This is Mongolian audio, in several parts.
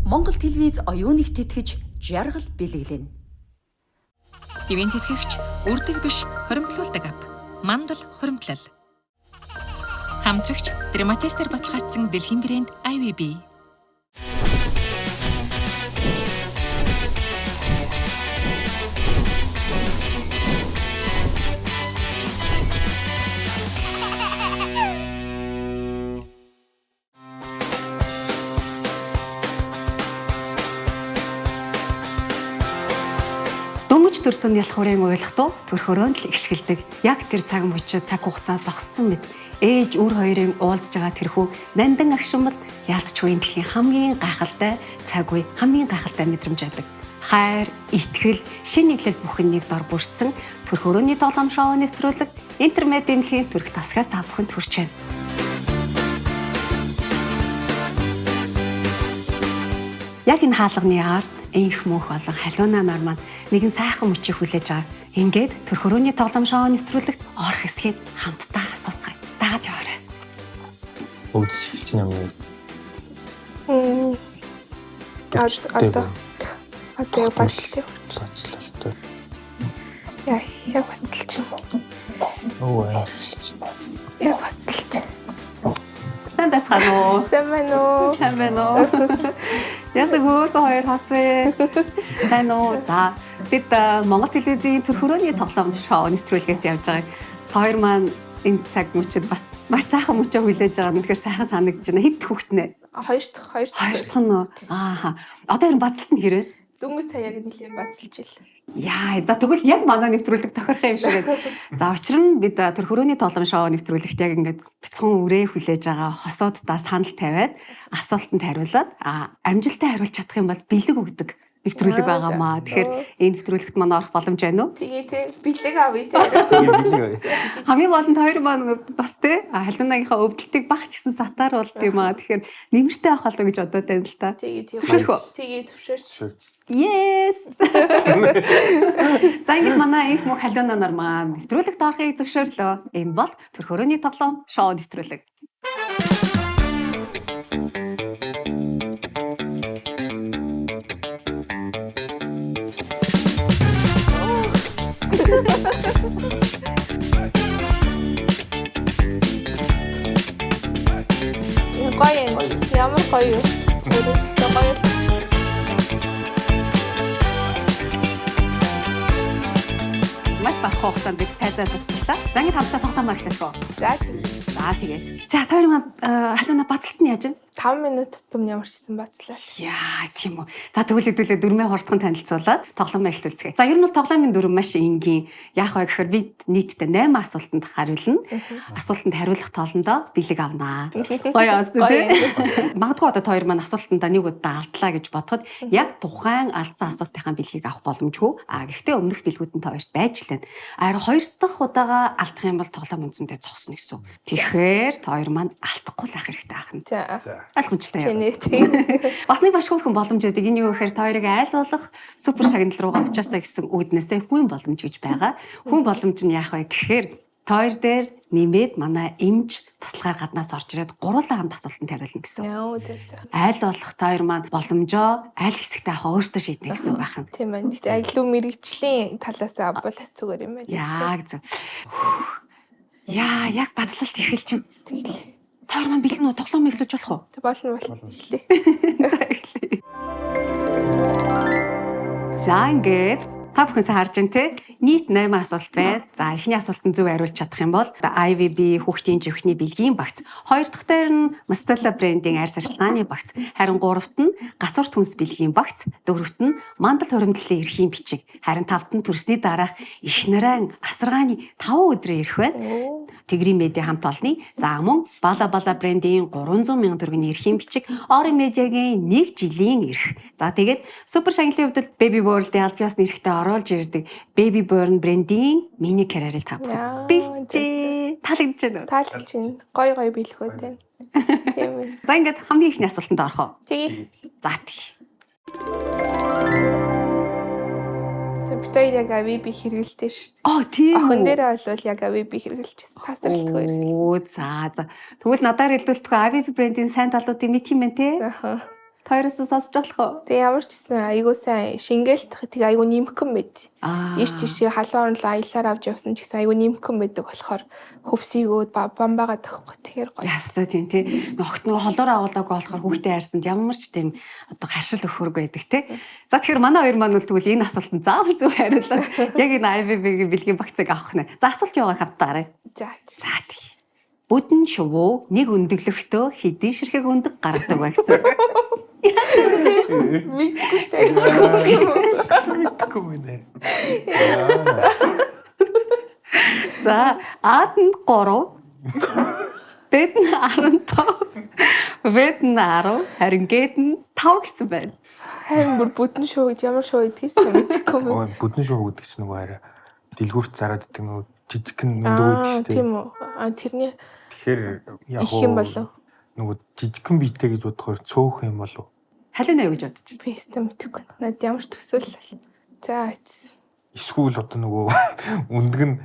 Монгол телевиз оюуныг тэтгэж жаргал бэлэглэнэ. Ивэн тэтгэгч үрдэг биш хоримтлуулдаг ап. Мандал хоримтлал. Хамтрагч дерматистер баталгаажсан дэлхийн брэнд IVB. Дөнгөж төрсөн ялхуурын уйлах дуу төр хөрөөнд л ихшгэлдэг. Яг тэр цаг мөчид цаг хугацаа зогссон мэт ээж үр хоёрын уулзж байгаа тэрхүү нандин агшмал яалтчгүй энэ дэлхийн хамгийн гайхалтай цаг үе, хамгийн гайхалтай мэдрэмж байдаг. Хайр, итгэл, шин нэглэл бүхэн нэг дор бүрдсэн төр хөрөөний тоглоом шоу нэвтрүүлэг интернет эмнэлгийн төрөх тасгаас та бүхэнд хүрч байна. Яг энэ хаалганы ард энх мөнх болон халиуна нар маань нэгэн сайхан мөчийг хүлээж байгаа. Ингээд төр хөрөөний тоглоом шоу нэвтрүүлэгт орох хэсгийг хамтдаа асууцгаая. Дагаад яваарай. Өвдөж эхэлж юм уу? Одоо яг бацалтай. Бацлалтай. Яа, яг бацалж. Өө яа. Яг бацалж. Сайн байцгаана уу? Сайн байна уу? Сайн байна уу? Ясаг хөөрхөн хоёр хос вэ? Сайн уу? За, бид Монгол телевизийн төр хөрөөний тоглоом шоу нэвтрүүлгээс явж байгаа. Та хоёр маань энэ цаг мөчид бас маш сайхан мөчөө хүлээж байгаа. Үнэхээр сайхан санагдаж байна. Хэд хүүхэд нэ? Хоёр дахь Хоёр дахь нь уу? Ааха. Одоо ер нь бацалт нь хэрэг? Дөнгөж сая яг нэлээд бацалж ил. Яа, за тэгвэл яг манай нэвтрүүлэг тохирох юм шиг байна. За учир нь бид тэр хөрөөний тоглоом шоу нэвтрүүлэгт яг ингээд бяцхан үрээ хүлээж байгаа хосууддаа санал тавиад асуултанд хариулаад амжилттай хариулж чадах юм бол бэлэг өгдөг нэвтрүүлэг байгаа маа. Тэгэхээр энэ нэвтрүүлэгт манай орох боломж байна уу? Тэгээ тий бэлэг авъя тий. Тэгээ бэлэг авъя. Хамгийн гол нь хоёр маань бас тий халиунагийнхаа өвдөлтийг баг ч гэсэн сатаар болд юм аа. Тэгэхээр нэмэртэй авах болов гэж бодоод байна л та. Тэгээ тий. Зөвшөөрөх үү? Тэгээ зөвшөөрч. Yes. За ингэж манай инх мөх халиуна нар маань нэвтрүүлэгт орохыг зөвшөөрлөө. Энэ бол төр хөрөөний тоглоом шоу нэвтрүүлэг. Гоё юм. Ямар гоё юу? Өөрөөсөө гоё л. Маш бага хугацаанд бид тайзаа засчлаа. За ингэж хамтдаа тоглоомоо эхлэх үү? За тий. За тэгээ. За та хоёр маань халиуна бацалт нь яаж вэ? 5 минут тутам ямар ч гэсэн бацлаа. Яа, тийм үү. За тэгвэл хэдүүлээ дөрмөө хурдхан танилцуулаад тоглоомоо эхлүүлцгээе. За ер нь бол тоглоомын дүрэм маш энгийн. Яах вэ гэхээр бид нийтдээ 8 асуултанд хариулна. Асуултанд хариулах тоолондоо бэлэг авнаа. Гоё аас тий. Магадгүй одоо та хоёр маань асуултандаа нэг удаа алдлаа гэж бодоход яг тухайн алдсан асуултынхаа бэлгийг авах боломжгүй. А гэхдээ өмнөх бэлгүүд нь та хоёрт байж лэн. Харин хоёр дахь удаага алдах юм бол тоглоом үндсэндээ зогсно гэсэн. Тэгэхээр та хоёр маань алдахгүй л ах хэрэгтэй ахна. За. Ойлгомжтой юу? Чинээ тий. Бас нэг маш хөөрхөн боломж байдаг. Энэ юу гэхээр та хоёрыг айл болох супер шагнал руугаа очиосаа гэсэн үүднээсээ хүн боломж гэж байгаа. Хүн боломж нь яах вэ гэхээр та хоёр дээр нэмээд манай эмч туслахаар гаднаас орж ирээд гурлаа хамт асуултанд хариулна гэсэн. Яа, за за. Айл болох та хоёр маань боломжоо аль хэсэгтээ авах өөртөө шийднэ гэсэн үг байна. Тийм байна. Гэтэ илүү мэрэгжлийн талаас авбал бас зүгээр юм байна. Яг зөв. Яа, яг бацлалт эхэлж чинь. Тэгэл. Та хоёр маань бэлэн үү? Тоглоом эхлүүлж болох уу? Болно болно. Эхлэе. За эхлэе. За ингээд та бүхэн сайн харж байна те. Нийт 8 асуулт байна. За эхний асуултанд зөв хариулж чадах юм бол IVB хүүхдийн живхний бэлгийн багц, хоёр дахь дээр нь Mastella брендийн арьс арчилгааны багц, харин гуравт нь гацуурт хүнс бэлгийн багц, дөрөвт нь мандал хуримтлалын эрхийн бичиг, харин тавт нь төрсний дараах их нарайн асаргааны 5 өдрийн эрх байна. Тэгрийн медиа хамт олонны за мөн Бала Бала брендийн 300 мянган төгрөгийн эрхийн бичиг, Ори медиагийн 1 жилийн эрх. За тэгээд супер шагналын хувьд Baby World-ийн аль биесны эрхтэй оруулж ирдэг Baby Born брендийн мини карьерийг та бүхэн бэлджээ. Таалагдж байна уу? Таалагдж байна. Гоё гоё бэлгүүд байна. Тийм ээ. За ингээд хамгийн ихний асуултанд орох уу? Тэгээ. За тий. За бид хоёр яг AVB хэрэгэлтэй шүү дээ. Оо тийм үү. Охин дээрээ бол яг AVB хэрэглэжсэн. Тасралтгүй хэрэглэсэн. Оо за за. Тэгвэл надаар илдүүлтгүй AVB брендийн сайн талуудыг мэдх юм байна те? Аха. Тойроос сонсож болох уу? Тэг ямар ч гэсэн айгүй сайн шингээлт тэг айгүй нэмхэн байд. Аа. Иш тийшээ халуун орн руу аялаар авч явсан ч гэсэн айгүй нэмхэн байдаг болохоор хөвсийгөөд бамбаагаад тахгүй тэгэхээр гоё. Ястай тийм тий. Ногт нөгөө холоор агуулаагүй болохоор хүүхдээ хайрсанд ямар ч тийм одоо харшил өгөхөргүй байдаг тий. За тэгэхээр манай хоёр маань бол тэгвэл энэ асуултанд заавал зөв хариулаад яг энэ IVB-гийн бэлгийн багцыг авах нэ. За асуулт юугаа хамтаарай. За. За тий. Бүдэн шувуу нэг өндөглөختөө хэдийн ширхэг өндөг гаргадаг вэ гэсэн. Мэдгүй шүү дээ. Мэдгүй мэн. За А-д нь 3, Б-д нь 15, В-д нь 10, харин Г-д нь 5 гэсэн байна. Харин бүр бүдэн шоу гэж ямар шоу гэдгийг ч мэдэхгүй юм. Ой, бүдэн шувуу гэдэг чинь нөгөө арай дэлгүүрт зараад идэг нөгөө жижигхэн өндөг Аа байдаг шүү дээ. тийм үү. Аа тэрний Тэгэхээр яг их юм болов. Нөгөө жижигхэн биетэй гэж бодохоор цөөх юм болов. Халина юу гэж бодож байна? Би өстө мэдэхгүй. Над ямар ч төсөөлөл. За. Эсвэл одоо нөгөө өндөг нь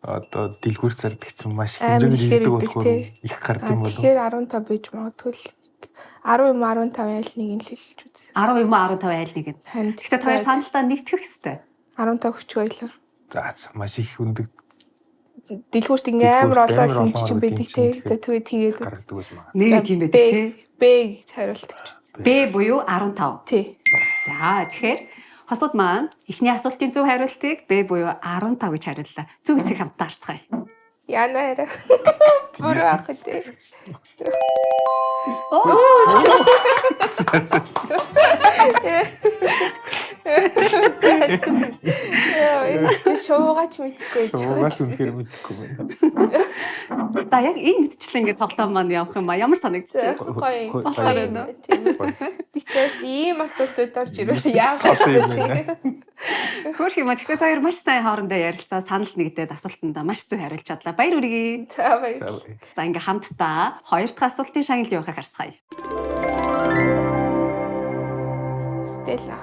одоо дэлгүүрт зардаг чинь маш Амар хэмжээгээр ихээр ирдэг идэг, болохоор тий. их гард Аа юм болов. тэгэхээр 15 байж магадгүй л 10 юм 15 айл нэг нь л хэлж үз. 10 юм уу 15 айл нэг нь. Харин Гэхдээ та хоёр саналдаа нэгтгэх хэвээр. 15 хүч байлаа. За за, маш их өндөг Дэлгүүрт ингээ амар Дэлгүүрт олон амар олон олон чинь байдаг байдаг юм тий. чинь, За тэгээ тэгээд үз. гаргадаг байсан байна. Нэр За, тийм Б байдаг тий. Б гэж хариулт гэж үз. Б буюу 15. Тий. За тэгэхээр хосууд маань эхний асуултын зөв хариултыг Б буюу 15 гэж хариуллаа. Зөв эсэх хамтдаа харцгаая. Яна хараа. Буруу ах тий. Яа, шоугаач мэдхгүй байж Шувуугаас үнэхээр мэдэхгүй байна. За яг энэ мэтчлэн ингээд тоглоом маань явах юм а ямар санагдчих вэ? Гоё. Болохоор байна уу? Тийм. Тэгтээс ийм асуултууд орж ирвэл яах Сонсон юм вэ? байна. Хөөх юм а. Гэхдээ та хоёр маш сайн хоорондоо ярилцаа санал нэгдээд асуултандаа маш зөв хариулж чадлаа. Баяр хүргэе. За баярлалаа. За, За ингээ хамтдаа хоёр дахь асуултын шагнал явахыг харцгаая. Стела.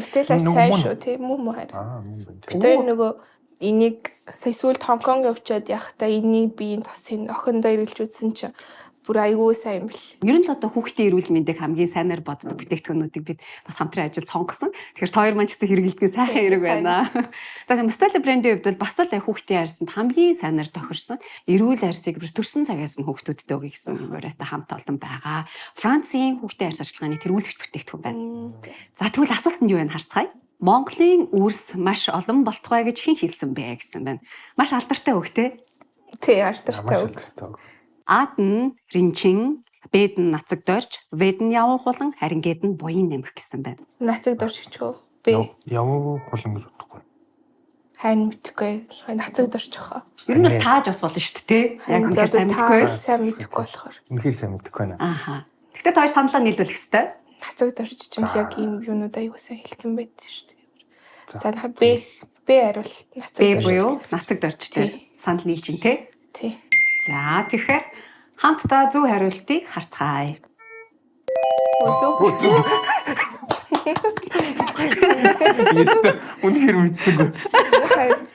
Стела Нүг сайн мөн. шүү тий мөн мөн хараа. Аа, мөн байна. Бид хоёр нөгөө энийг сая сүүлд Хонконг явчаад явахдаа энийг би энэ цасын охиндоо эргэлж үзсэн чинь бүр айгүй сайн юм бэл. Ер нь л одоо хүүхдийн эрүүл мэндийг хамгийн сайнаар боддог бүтээгдэхүүнүүдийг бид бас хамтран ажил сонгосон. Тэгэхээр та хоёр маань ч гэсэн хэрэглэдэг нь сайхан хэрэг байна. За Mustela брендийн хувьд бол бас л хүүхдийн арьсанд хамгийн сайнаар тохирсон эрүүл арьсыг бүр төрсэн цагаас нь хүүхдүүдэд өгье гэсэн уриатай хамт олон байгаа. Францын хүүхдийн арьс арчилгааны тэргүүлэгч бүтээгдэхүүн байна. За тэгвэл асуулт нь юу вэ харцгаая. Монголын үрс маш олон болтугай гэж хэн хэлсэн бэ гэсэн байна. Маш алдартай үг те. Тий, Маш алдартай үг. алдартай үг. А-д нь ринчин, Б-д нь нацаг дорж, В-д нь явуу хулан, харин Г-д нь буян нэмэх гэсэн байна. Нацаг дорж гэж үү? Би Явуу хулан гэж бодохгүй. харин мэдэхгүй. Нацаг дорж хаа. Ер нь бол тааж бас болно шүү дээ, тэ? Яг үнэхээр сайн мэдэхгүй. Сайн мэдэхгүй болохоор. Үнэхээр сайн мэдэхгүй байна. Ааха. Гэхдээ та хоёр саналаа нийлүүлэх ёстой. Нацаг дорж чинь За. яг ийм юмнууд айгүй сайн хэлсэн байдаг шүү дээ. За. За наа Б Б хариулт нацаг Б дорж. буюу нацаг дорж тэ. Тий. Санал нийлж чинь тэ. Тий. За тэгэхээр хамтдаа зөв хариултыг харцгаая. Зөв. Ястаа үнэхээр мэдсэнгүй. Харин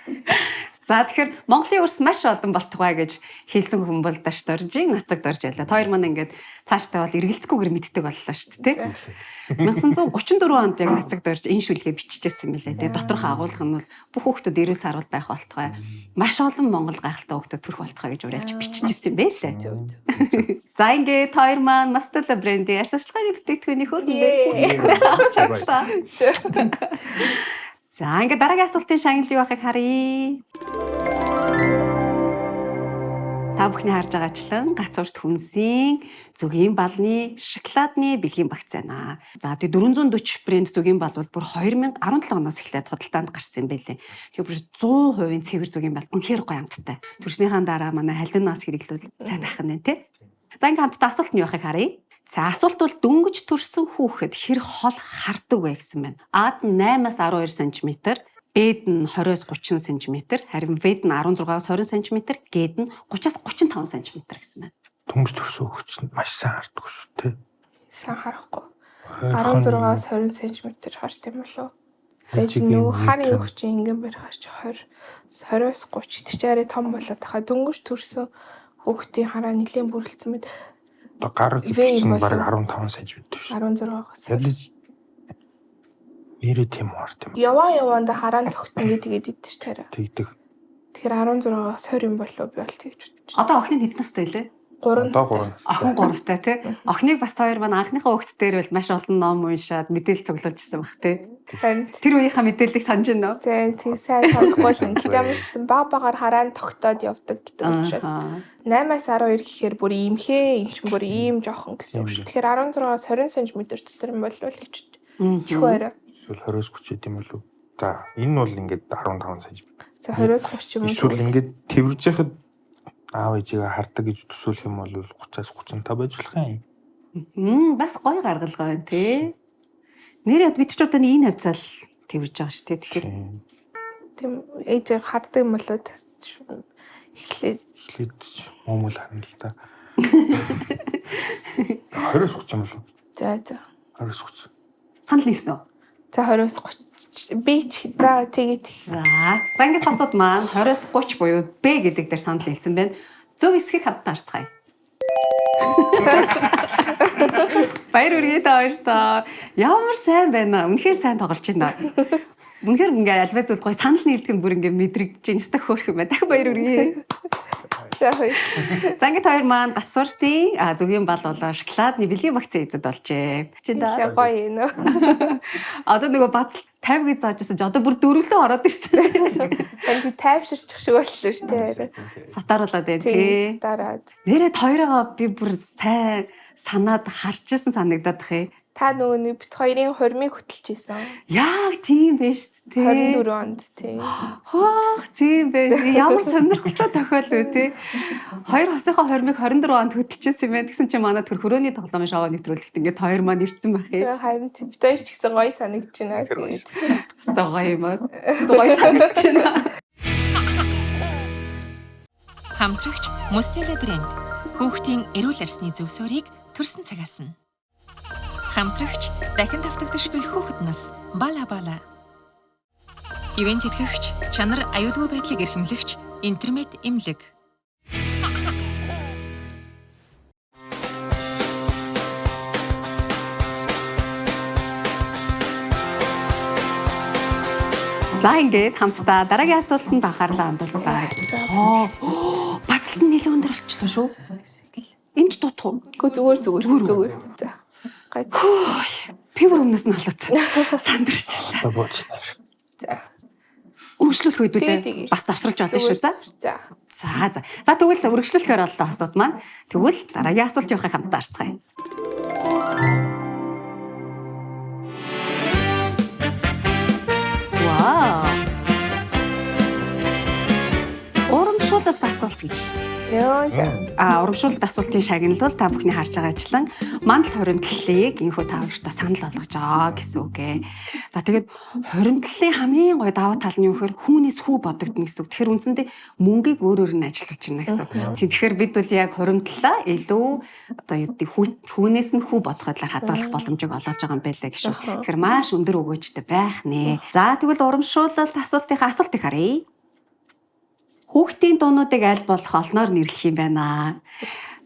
За тэгэхээр Монголын үрс маш олон болтугай гэж хэлсэн хүн бол Даш Доржийн нацаг дорж байлаа. Та хоёр маань ингээд цаашдаа бол эргэлзэхгүйгээр мэддэг боллоо шүү дээ. 1934 онд яг нацаг дорж энэ шүлгээ биччихсэн мэлээ. Тэгээ доторх агуулга нь бол бүх хүүхдүүд эрүүл саруул байх болтугай. Маш олон монгол гайхалтай хүүхдүүд төрөх болтугай гэж уриалж биччихсэн байлээ. зөв зөв. За ингээд та хоёр маань Mastella брендийн арьс арчилгааны бүтээгдэхүүний хөргөн Баярлалаа. За ингээд дараагийн асуултын шагнал юу байхыг харъя. Та бүхний харж байгаачлан гацуурт хүнсийн, зүгийн балны, шоколадны бэлгийн багц байна. За тэгээ 440 брэнд зүгийн бал бол бүр 2017 оноос эхлээд худалдаанд гарсан юм байлээ. Тэгэхээр бүр 100% цэвэр зүгийн бал үнэхээр гоё амттай. Төрснийхаа дараа манай халиунаас хэрэглүүл сайн байх нь тий. За ингээд хамтдаа асуулт нь юу байхыг харъя. За асуулт бол дөнгөж төрсэн хүүхэд хэр хол хардаг вэ гэсэн байна. А-д нь 8-аас 12 см, Б-д нь 20-оос 30 см, харин В-д нь 16-аас 20 см, Г-д нь 30-аас 35 см гэсэн байна. Дөнгөж төрсөн хүүхд чинь маш сайн харддаг шүү дээ. Сайн харахгүй. Ойрхон 16-аас 20 см харт юм болов уу? За чи Жигийн нөгөө хар метр. юм чи ингэн барихаар чи 20 20-оос 30 тэр чи арай том болоод тахаа дөнгөж төрсөн хүүхдийн хараа нэлээд бүрэлдсэн мэт. Одоо гар V гэдэг чинь юм бараг болов. 15 см шүү. 16-аас. Ядаж нэрээ тийм арт юм. Яваа яваанда хараан тогтно гэдэг идэв ш тарай. Тэгдэг. Тэгэхээр 16-аас 20 юм болов би бол тэгж бодож. Одоо охины хэд настай лээ? 3 Одоо 3 настай. Охин 3-тай тий. Охиныг бас та хоёр маань анхныхаа хүүхэд дээр бол маш олон ном уншаад мэдээлэл цуглуулж ирсэн баг тий. Харин Тэр үеийнхаа мэдээллийг санаж байна уу? зэн тэг сайн санахгүй л юм. Гэхдээ ямар ч гэсэн баг багаар хараан тогтоод явдаг гэдэг учраас Аа. 8-аас 12 гэхээр бүр иймхээ, эн чинь бүр ийм жоохон гэсэн үг шүү. Тэгэхээр 16-аас 20 см дотор юм болов л гэж бодож. Их байраа. Эсвэл 20-с 30 гэдэм болов. За, энэ бол ингээд 15 см. За 20-с 30 юм уу? Эсвэл ингээд тэрвэрж яхад аав ээжигээ хардаг гэж төсөөлөх юм бол 30-аас 35 байж болох юм. Бас гоё гаргалгаа байна тий. Нэрээ бид ч одоо энэ хавцаал тэрвэрж байгаа шүү тий. Тэгэхээр Тийм ээжээ хардаг юм болоо эхлээд Эхлээд муу муу л харна л та. За 20-с 30 юм болов. за за. 20-с 30. санал нийсэн үү? За 20-с 30 би ч за тэгээд За. За ингээд хосууд маань 20-с 30 буюу Б гэдэг дээр санал нийлсэн байна. Зөв эсхийг хамтдаа харцгаая. Баяр хүргэе та хоёртоо. Ямар сайн байна. Үнэхээр сайн тоглож байна. Үнэхээр ингээ альва зүйл гоё санал нийлдэг нь бүр ингээ мэдрэгдэж байна. Өстө хөөрх юм байна. Дахин баяр хүргэе. за хоёр. За ингээд хоёр маань гацууртын зүгийн бал болоо шоколадны бэлгийн багцын эзэд болжээ. Чи да. Тэгээ гоё юм нөө. Одоо нөгөө бацал 50 гэж зааж байсан чи одоо бүр дөрвөлөө ороод ирсэн. Энд чи тайвширчих шиг боллоо шүү дээ. Сатааруулаад байна Тийм тий. дараад. Нэрээ хоёроо би бүр сайн санаад харж исэн санагдаад тах юм. Та нөгөө нэг бит хоёрын хормыг хөтөлж исэн. Яг тийм байж тий. 24 онд тийм. Хоох тийм байж. Ямар сонирхолтой тохиол вэ тий. Хоёр хосынхоо хормыг 24 онд хөтөлчихсэн юм байна. Тэгсэн чинь манай төр хөрөөний тоглоомын шоу нэвтрүүлэгт ингээд хоёр маань ирсэн байх юм. Тэгээ харин тийм бит хоёр ч гэсэн гоё санагдаж байна. Тэгээд Хэвээ гоё юм аа. Гоё санагдаж байна. Хамтрагч Мустела брэнд хүүхдийн эрүүл арьсны зөв суурийг төрсөн цагаас нь. Хамтрагч дахин тавтагдашгүй хүүхэд нас бала бала. Ивент тэтгэгч чанар аюулгүй байдлыг эрхэмлэгч интернет эмнэлэг. За ингээд хамтдаа дараагийн асуултанд анхаарлаа хандуулцгаая. Бацалт нь нэлээд өндөр болчихлоо шүү. Энд ч дутах уу? Үгүй зүгээр зүгээр зүгээр. За. Гай. Пивэр өмнөөс нь халууцсан. Сандарчлаа. Одоо бууч наар. За. Үргэлжлүүлэх үед Тэгээ, үлээ тэгээ. бас завсралж болно шүү. За. За. За за. За тэгвэл үргэлжлүүлэхээр боллоо асууд маань. Тэгвэл дараагийн асуулт явахыг хамтдаа харцгаая. Вау. Урамшуулалт асуулт гэж. Йоо за. Урамшуулалт асуултын шагналал та бүхний харж байгаачлан мандал хуримтлалыг энэхүү та хоёртаа санал болгож байгаа гэсэн үг ээ. За тэгээд хуримтлалын хамгийн гоё даваа тал нь юу гэхээр хүүнээс хүү бодогдно гэсэн үг. Тэгэхээр үндсэндээ мөнгийг өөр өөр нь ажиллуулж байна гэсэн үг. Тийм тэгэхээр бид бол яг хуримтлалаа илүү одоо юу гэдэг хүүнээс нь хүү бодох байдлаар хадгалах боломжийг олгож байгаа юм байлаа гэж шүү. Тэгэхээр маш өндөр өгөөжтэй байх нэ. За тэгвэл урамшуулалт асуултынхаа асуултыг харъя. Хүүхдийн дуунуудыг аль болох олноор нэрлэх юм байна.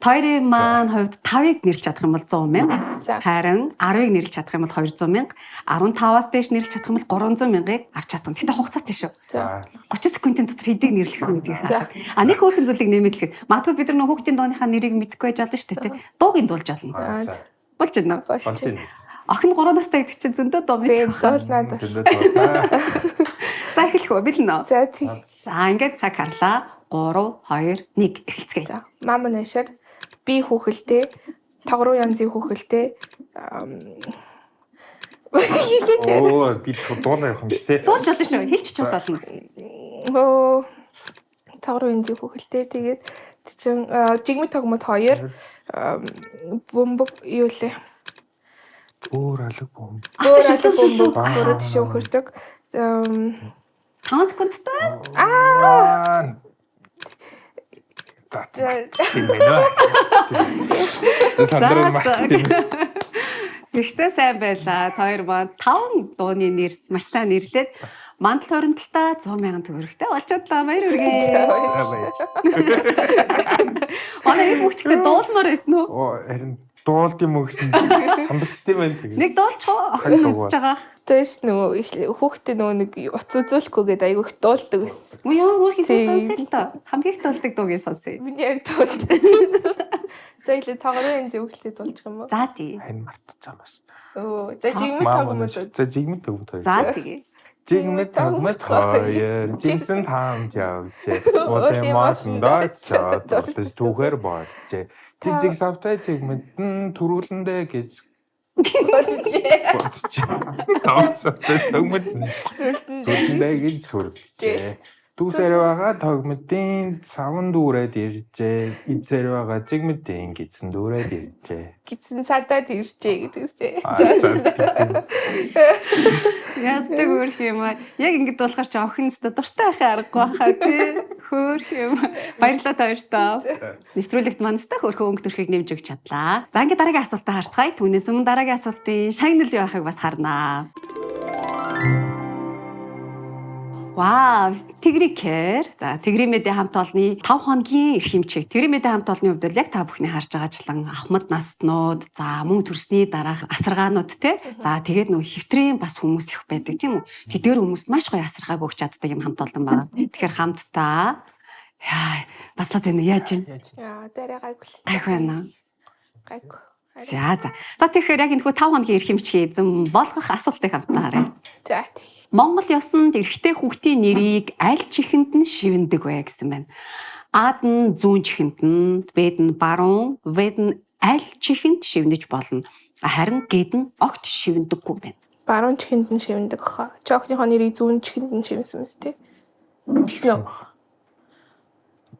Тойрын маань хувьд 5-ыг нэрлэж чадах юм бол 100 мянга. За. Харин 10-ыг нэрлэж чадах юм бол 200 мянга. 15-аас дээш нэрлэж чадах юм бол 300 мянгаыг авч чадна. Гэтэ хугацаатай шүү. За. 30 секундын дотор хэдийг нэрлэх нь гэдгийг За. харах. А нэг хөөрхөн зүйлийг нэмээд хэлэхэд магадгүй бид нар нөх хүүхдийн дууныхаа нэрийг мэдэхгүй байж болно шүү дээ, тэ. Дууг нь дуулж олно. Аа, Болж байна уу? Болж Болж байна. байна. Охин 3 настай гэдэг чинь зөндөө дуу Тэгээд мэдэх байх. дуулнаад бол. Зөндөө дуулнаа. За эхлэх үү? Бэлэн үү? За тий. За ингээд цаг харлаа. 3 2 1 эхэлцгээе. За. Мама нашаар би хүүхэлтэй тогруу янзын хүүхэлтэй хэлээч. Оо, би дуулаа явах юм чи те. Дуулж болно шүү. Хэлчих ч бас болно. Өө тогруу янзын хүүхэлтэй тэгээд чин жигми тогмод хоёр бөмбөг юу лээ. Өөр алаг бом. Өөр алаг бөмбөг Аа. өөрөө тийш өхөрдөг. 5 секундтай. Аа. За За тийм байна. Тэр сандрал мах тийм. Гэхдээ сайн байлаа. Та хоёр маань 5 дууны нэр маш сайн нэрлээд Мандал хуримтлалтаа 100,000 төгрөгтэй болж чадлаа. Баяр хүргэе. За баяр. Манай энэ хүүхдтэй дуулмаар байсан уу? Оо харин дуулд юм уу гэсэн сандарчтай байна тэгээд. Нэг дуулчих уу? Охин нь үзэж байгаа. Тэш нөгөө хүүхдээ нөгөө нэг уц үзүүлэхгүй гэдэг айгүй их дуулдаг байсан. Үгүй яа өөр хийсэн Тийм. сонсъё л доо. Хамгийн их дуулдаг дуугийг сонсъё. Миний яар дуулдаг. За илүү тогрын зөвхөлтэй дуулчих юм уу? За тий. Харин мартчихсан бас. Өө за жигмэд Маа тогмод. манай- За жигмэд тогмод хоёр. За тий. Жигмэд тогмод хоёр. Жимсэн таамд явжээ. Уулын модонд очоод дурдаж түүхээр болжээ. Жижиг савтай жигмэд нь төрүүлэндэ гэж Боджээ. бодчихээ. Том савтай тогмод нь Сүлдэн. сүлдэндэ гэж сүрджээ. Дүүсээр байгаа тогмодын савн дүүрээд иржээ. Эзээр байгаа жигмэдийн гидсэн дүүрээд иржээ. Гидсэн цадаад иржээ гэдэгсээ. Аа, за, тийм. Ястаг хөөрх юм аа. Яг ингэж дуулахар чи охин өстө дуртай байхын аргагүй хаа тий. Хөөрх юм. Баярлалаа та хоёртоо. Нэвтрүүлэгт маань өстө хөөрхөн өнгө төрхийг нэмж өгч чадлаа. За ингээд дараагийн асуултаа харцгаая. Түүнээс өмнө дараагийн асуултын шагнал юу байхыг бас харнаа. Вау, Тэгрийн кэр. За, Тэгрийн мэдээ хамт олонны 5 хоногийн эрх хэмжээ. Тэгрийн мэдээ хамт олонны хувьд бол яг та бүхний харж байгаачлан авхмад наснууд, за мөн төрсний дараах асаргаанууд те. За, тэгээд нөө хэвтрийн бас хүмүүс их байдаг тийм үү? Тэдгээр хүмүүст маш гоё асаргааг өгч чаддаг юм хамт олон байна. Тэгэхээр хамтдаа яа, баслаад байна яаж юм? Яа, дараа гайгүй. л. Гайгүй байна. Гайгүй. За, за. За, тэгэхээр яг энэхүү 5 хоногийн эрх хэмжээ эзэн болгох асуултыг хамтдаа харъя. За тий. Монгол ёсонд эрэгтэй хүүхдийн нэрийг аль чихэнд нь шивэндэг вэ гэсэн байна. А-д нь зүүн чихэнд нь, Б-д нь баруун, В-д нь аль чихэнд шивнэж болно. Харин Г-д нь огт шивэндэггүй байна. Баруун чихэнд нь шивндэг хаа. Чи охиныхоо нэрийг зүүн чихэнд нь шивнсэн мэт тий. Тэгсэн үү?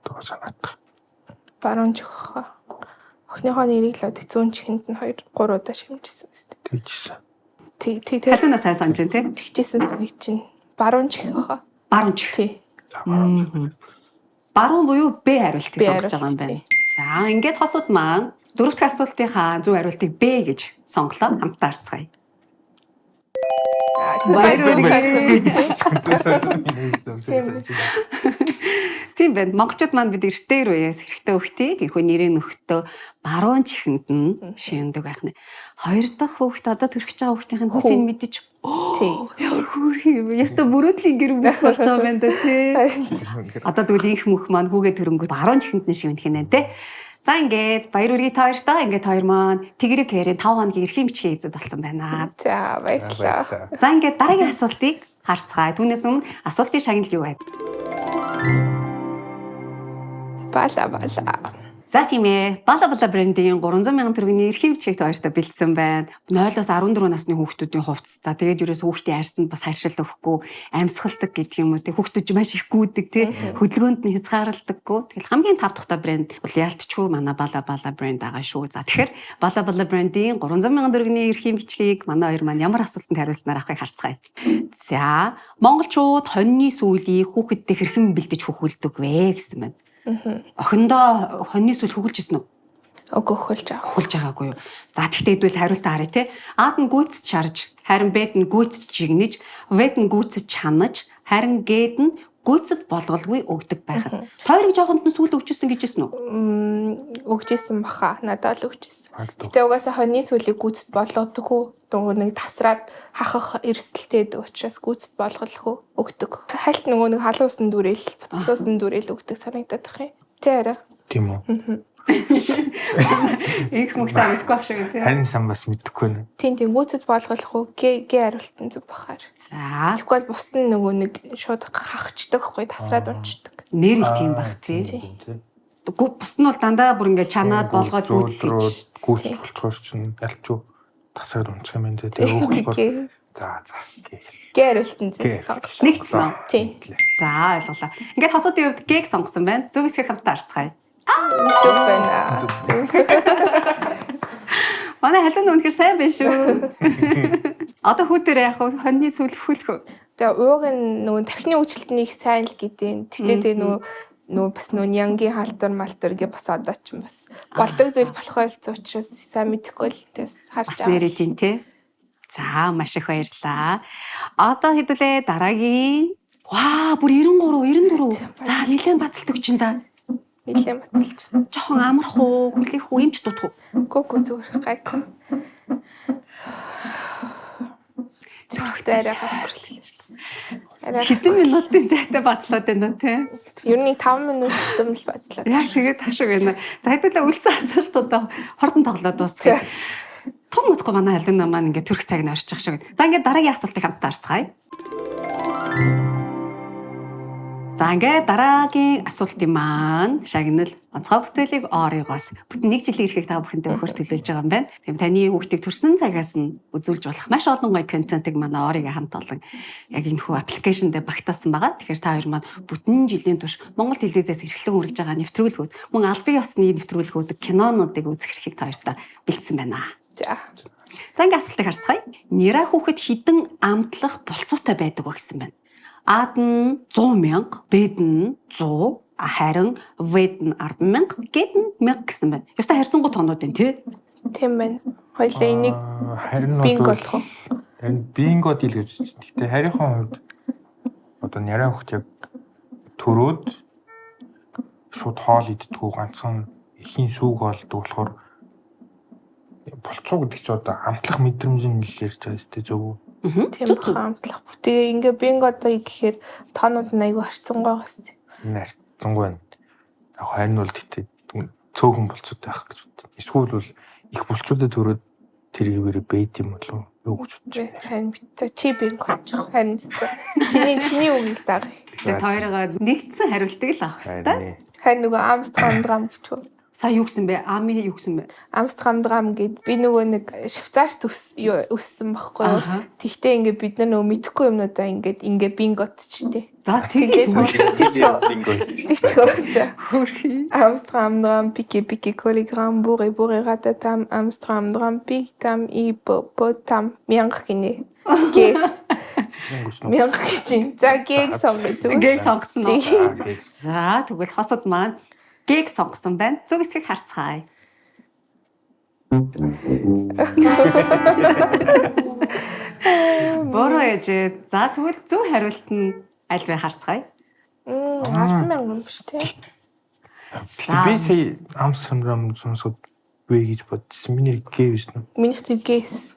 Дуу санаад. Баруун чих хаа. Охиныхоо нэрийг л одоо зүүн чихэнд нь 2 3 удаа шивнэжсэн мэт. Тэгжсэн. Тий, тий, тий. Халиуна сайн санаж байна тий. Тэгжсэн санагч чинь баруун чих хаа. Баруун чих. Тий. За баруун чихэнд. Баруун буюу Б хариултыг Б сонгож байгаа юм хариулт, байна. За, ингээд хосууд маань дөрөв дэх асуултынхаа зөв хариултыг Б гэж сонголоо. Хамтдаа харцгаая. Баяр хүргэе. Тийм байна. Монголчууд маань бид эртээр үеэс хэрэгтэй хүүхдийг энэхүү нэрийн нөхтөө баруун чихэнд нь шивэндэг байх нэ. Хоёр дахь хүүхд одоо төрөх гэж байгаа хүүхдийн хүүсийг мэдэж Тий. ямар хөөрхөн юм бэ? Яста мөрөөдлийн гэр бүл болж байгаа юм байна да тий. Одоо тэгвэл инх мөх маань хүүгээ төрөнгөт баруун чихэнд нь шивэнэх нэ тий. За ингээд баяр үргээ та хоёртоо ингээд хоёр маань Тэгрэг хэрийн 5 хоногийн эрхийн бичгийн эзэд болсон байна. За баярлалаа. За ингээд дараагийн асуултыг харцгаая. Түүнээс өмнө асуултын шагнал юу вэ? Бала бала. За тийм ээ. Бала бала брендийн 300,000 төгрөгийн эрхийн бичгийг та хоёртоо бэлдсэн байна. 0-оос 14 насны хүүхдүүдийн хувцас. За тэгээд ерөөс хүүхдийн арьсанд бас харшил өгөхгүй, амьсгалдаг гэдэг юм уу те. Хүүхдүүд ч маш их гүйдэг те. Хөдөлгөөнд нь хязгаарлагдаггүй. Тэгэл хамгийн тав тухтай брэнд бол ялтчгүй манай Бала бала брэнд байгаа шүү. За тэгэхээр Бала бала брендийн 300,000 төгрөгийн эрхийн бичгийг манай хоёр маань ямар асуултанд хариулснаар авахыг харцгаая. За, монголчууд хоньны сүүлийг хүүхэдтэй хэрхэн бэлдэж хөхүүлдэг вэ гэсэн байна. Охиндоо хоньны сүл хөгөлж ирсэн үү? Үгүй хөлж авах. Хөгөлж байгаагүй юу? За тэгтээ хэдүүл хариултаа харъя те. А-д нь гүйцэд шарж, харин Б-д нь гүйцэд жигнэж, В-д нь гүйцэд чанаж, харин Г-д нь гүйцэд болголгүй өгдөг байхад. Тойрог жоохонд нь сүл өгчсэн гэж ирсэн үү? Өгчээсэн баха. Надад л өгчээсэн. Гэтэ угаасаа хоньны сүлийг гүйцэд болгодоггүй. Нөгөө нэг тасраад хахах эрсдэлтэй байдаг учраас гүйцэд болгохгүй өгдөг. Хальт нөгөө нэг халуун усан дүрэл, буцсан усан дүрэл өгдөг санагдаад байх юм. Тэ арай. Тийм үү. Инх мөх сайн мэдэхгүй байх шиг тий. Харин сан бас мэдэхгүй нэ. Тийм тийм гүйцэд болгохгүй гэ гэ хариулт нь зөв бахаар. За Тэгэхгүй бол бусд нь нөгөө нэг шууд хахчдаг хгүй тасраад унцдаг. нэр их тийм байх тий. Гү бус нь бол дандаа бүр ингээд чанаад болгоод гүйцэтгэж. Гүйцэд болцохоор чинь ялчуу тасраад унчих юм энэ тэгээ өөхөөр. Гэ За за гээл. гэ хариулт нь Гэ. зөв сонголоо. Нэгдсэн үү? Тийм. За ойлголоо. Ингээд хосуудын хувьд гэ сонгосон байна. Зөв хэсгийг хамтдаа харцгаая. Зөв байна. Манай халуун үнэхээр сайн байна шүү. Одоо хүүтэр яах вэ? Хоньны сүл хөлөх үү? Тэгээ ууг нь нөгөө тархины үйлчлэлт нь их сайн л гэдэг. Гэтэ тэгээ нөгөө бас нөгөө нянгийн халдвар малтар гэ бас одоо ч бас болдог зүйл болох байлцсан учраас сайн мэдэхгүй л тэс харж Бас байгаа. нэрээ тийм тий. За маш их баярлалаа. Одоо хэдүүлээ дараагийн. Ваа, бүр 93, 94. За, нэлээд бацалт өгч ин да. Нилээн бацалж. Жохон амарх уу, хүлээх үү, эмч дутах уу? Гү зүгээр гайгүй. Зүрхтэй арай гарах. Арай Хэдэн минутын зайтай бацлаад байна те. Ер нь 5 минут тутам л бацлаа. Яг тэгээд ташиг байна. За хэдүүлээ үлдсэн асуултуудаа хурдан тоглоод дуусгая. Том утгагүй манай алина маань ингээд төрөх цаг нь орчих шиг. За ингээд дараагийн асуултыг хамтдаа харцгаая. За ингээд дараагийн асуултын маань шагнал онцгой бүтээлийг Оригоос бүтэн нэг жилийн эрхийг та бүхэндээ өгөхөөр төлөөлж байгаа юм байна. Тийм таны хүүхдийг төрсэн цагаас нь үзүүлж болох маш олон гоё контентыг манай Ориго хамт олон яг энэ хүү аппликейшн дээр багтаасан байгаа. Тэгэхээр та хоёр маань бүтэн жилийн турш Монгол телевизээс эрхлэн үргэж байгаа нэвтрүүлгүүд, мөн албан ёсны нэвтрүүлгүүд, кинонуудыг үзэх эрхийг та хоёртаа бэлдсэн байна. За. За ингээд асуултыг харцгаая. Нера хүүхэд хідэн амтлах болцоотой байдаг вэ гэсэн байна. А-д нь 100 мянга, Б-д нь 100, харин В-д нь 10 мянга, Г-д нь 1000 гэсэн байна. Ёстой харьцангуй тоонууд байна тий. Тийм байна. Хоёлаа энийг Харин бинго болох уу? Харин бинго дийл гэж байна. Гэхдээ харийнхаа хувьд одоо няраа хөхт яг төрөөд шууд хоол иддэггүй ганцхан эхийн сүүг хоолдог болохоор болцоо гэдэг чинь одоо амтлах мэдрэмжийн л ярьж байгаа юм шүү дээ зөв үү? Тийм баха амтлах. Тэгээ ингээ бинго одоо гэхээр тоонууд нь айгүй харьцангуй байгаа шүү дээ. Энэ харьцангуй байна. Яг харин бол тэгтээ цөөхөн болцоотой байх гэж бодсон. Эсвэл бол их болцоотой төрөөд тэр хэвээрээ бэд юм болов юу гэж бодож байна. Харин битцээ чи бинго болж байгаа. Харин чиний чиний үгийг даг. Тэгэхээр та хоёроо нэгдсэн хариултыг л авах хэрэгтэй. Харин нөгөө Амстердам гэж үү? Сая юу гэсэн бэ? Ами юу гэсэн бэ? Амстердам гэд би нөгөө нэг Швейцарт өссөн байхгүй юу? Тэгтээ ингээ бид нар нөгөө мэдэхгүй юмнуудаа ингээд ингээ бинготчтэй. За тэгээд бинго. Тэгчгөө. За. Амстердам пики пики колиграм бури бури рататам Амстердам пиктам ипопотам мянга гинэ. Гэ. Мянга гэж. За гэ сонгоё. Гэ сонгосон уу? За тэгвэл хосод маань Г-г сонгосон байна. Зөв эсхийг харцгаая. Буруу ээжээ. За тэгвэл зөв хариулт нь аль вэ харцгаая. 10 мянган биш тий. Гэтэ би сая Амстердам сонсоод вэ гэж бодсон. Миний Г биш үү? Минийх тэр Г-с.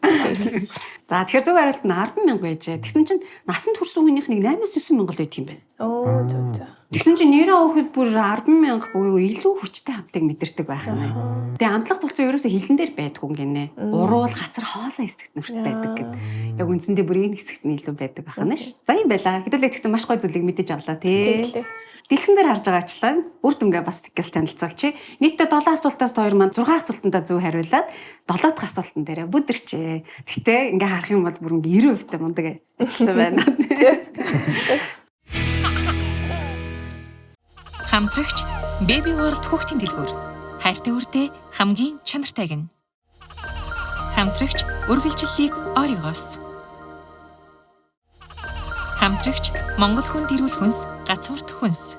За тэгэхээр зөв хариулт нь 10 мянга байжээ. Тэгсэн чинь насанд хүрсэн хүнийх нэг 8-9 мянга л байдаг юм байна. Оо зөв зөв. Тэгсэн чинь нэрээ өөхөд бүр 10 мянга буюу илүү хүчтэй хамтыг мэдэрдэг байх нь. Тэгээ амтлах болцоо ерөөсөө хилэн дээр байдгүй гинэ. Уруул хацар хоолой хэсэгт нүрт байдаг гэд. Яг үндсэндээ бүр энэ хэсэгт нь илүү байдаг байх нь ш. За юм байла. Хэдүүлээ тэгтээ маш гоё зүйлийг мэдэж авлаа тий. Дэлхэн дээр харж байгаачлан үр дүнгээ бас гэл танилцуулчих. Нийтдээ 7 асуултаас хоёр маань 6 асуултандаа зөв хариулаад 7 дахь асуултан дээр бүдэрчээ. Гэхдээ ингээ харах юм бол бүр ингээ 90% та мундаг гэсэн байна. Хамтрагч Baby World хүүхдийн дэлгүүр. Хайртай үрдээ хамгийн чанартай гин. Хамтрагч үргэлжлэлийг Оригоос. Хамтрагч Монгол хүн дэрүүл хүнс, гацуурт хүнс.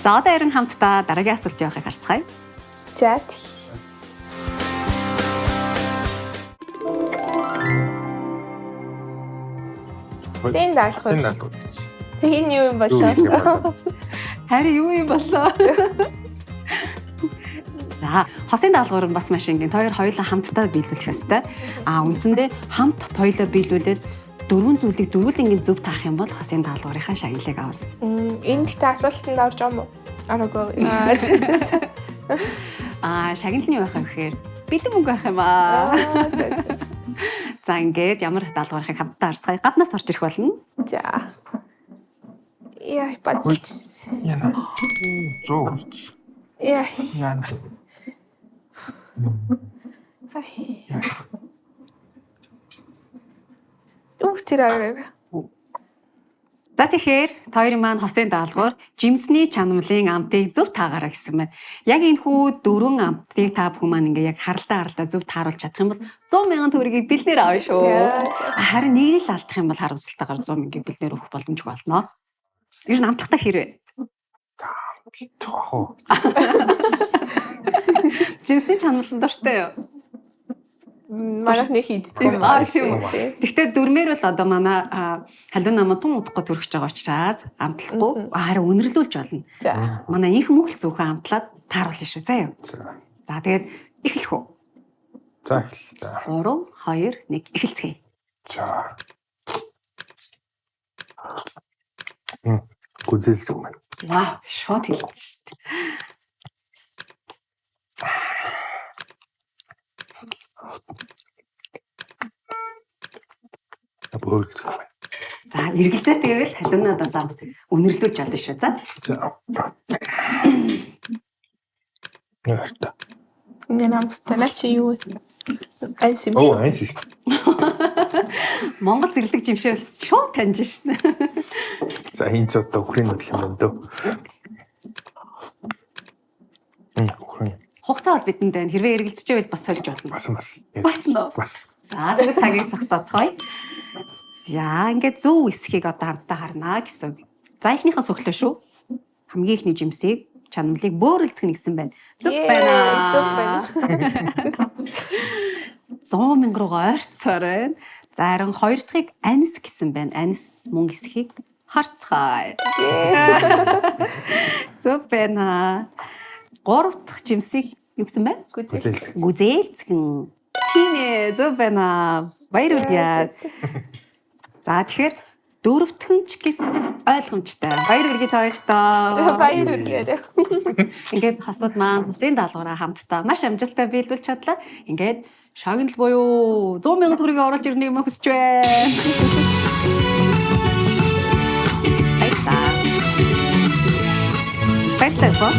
За одоо харин хамтдаа дараагийн асуулт явахыг харцгаая. За. Син даалгавар. Син даалгавар гэж. Тэг энэ юу юм болоо? Харин юу юм болоо? За, хосын даалгавар нь бас маш энгийн. Хоёр хоёулаа хамтдаа биелүүлэх ёстой. А үндсэндээ хамт хоёулаа биелүүлээд дөрвөн зүйлийг дөрвөлнгийн зөв таах юм бол хосын даалгаврынхаа шагналыг авна. Энэ гэхдээ асуултанд орж байгаа юм уу? Араагүй. Аа зэ зэ зэ. Аа шагнал нь юу байх вэ гэхээр бэлэн мөнгө байх юм аа. Зэ зэ. За ингээд ямар даалгаврыг хамтдаа харцгаая. Гаднаас орж ирэх болно. За. Яа бацч. Яна. 100 хүрч. Яа. Яна. Яа. Үх тэр арай. За тэгэхээр та хоёрын маань хосын даалгавар жимсний чанамлын амтыг зөв таагаарай гэсэн байна. Яг энэ хүү дөрвөн амтыг та бүхэн маань ингээ яг харалтаа харалтаа зөв тааруулж чадах юм бол 100 мянган төгрөгийг бэлнээр авна шүү. Харин нэг л алдах юм бол харамсалтайгаар 100 мянгаыг бэлнээр өгөх боломжгүй болно. Ер нь амтлахтаа хэрвээ. Ах уу. Жимсний чанамлан дуртай юу? Манайх нэг хийддэг юм аа. Гэхдээ дөрмээр бол одоо манай халуун наман тун удахгүй төрөх гэж байгаа учраас амтлахгүй харин үнэрлүүлж болно. За. Манай инх мөнх л зөвхөн амтлаад тааруулна шүү. За юу. За тэгээд эхлэх үү? За эхэллээ. 3 2 1 эхэлцгээе. За. Гүзэл зүг байна. Вау, шууд хэлж шүү дээ. За, эргэлзээтэйгээр л халуунадаас амт үнэрлүүлж олно шүү. За. За. Нэртэй. Энэ амттай наа чи юу вэ? Анс юм. Оо, анс шүү. Монгол зэрлэг жимшээл шууд таньж шнэ. За, энэ ч одоо үхрийн нүүдэл юм байна дөө. Үхрийн. Хугацаа бол бидэнд байна. Хэрвээ эргэлзэж байвал бас сольж болно. Болсон бас. Болсон уу? Бас. За, тэгвэл цагийг зогсооцгоё. За, ингээд зөв эсхийг одоо хамтдаа харнаа гэсэн. За, эхнийхэн сүхлээ шүү. Хамгийн эхний жимсийг чанамлыг бөөрөлцгөн гэсэн байна. Зөв байна. Зөв байна. 100 мянга руугаа ойрцоор байна. За, харин хоёр дахьыг анис гэсэн байна. Анис мөн эсхийг харцгаая. Зөв байна. Гурав дахь жимсийг юу гэсэн бэ? Гүзээлцгэн. Гүзээлцгэн. Тийм ээ, зөв байна. Баяр хүргэе. За тэгэхээр дөрөвдгөн ч гэсэн ойлгомжтой. Баяр хүргэе та хоёртоо. Баяр хүргэе. Ингээд хосууд маань хосын даалгавраа хамтдаа маш амжилттай биелүүлж чадлаа. Ингээд шагнал буюу 100 мянган төгрөгийг оруулж ирнэ юм хүсэж байна. Баярлалаа. Баярлалаа.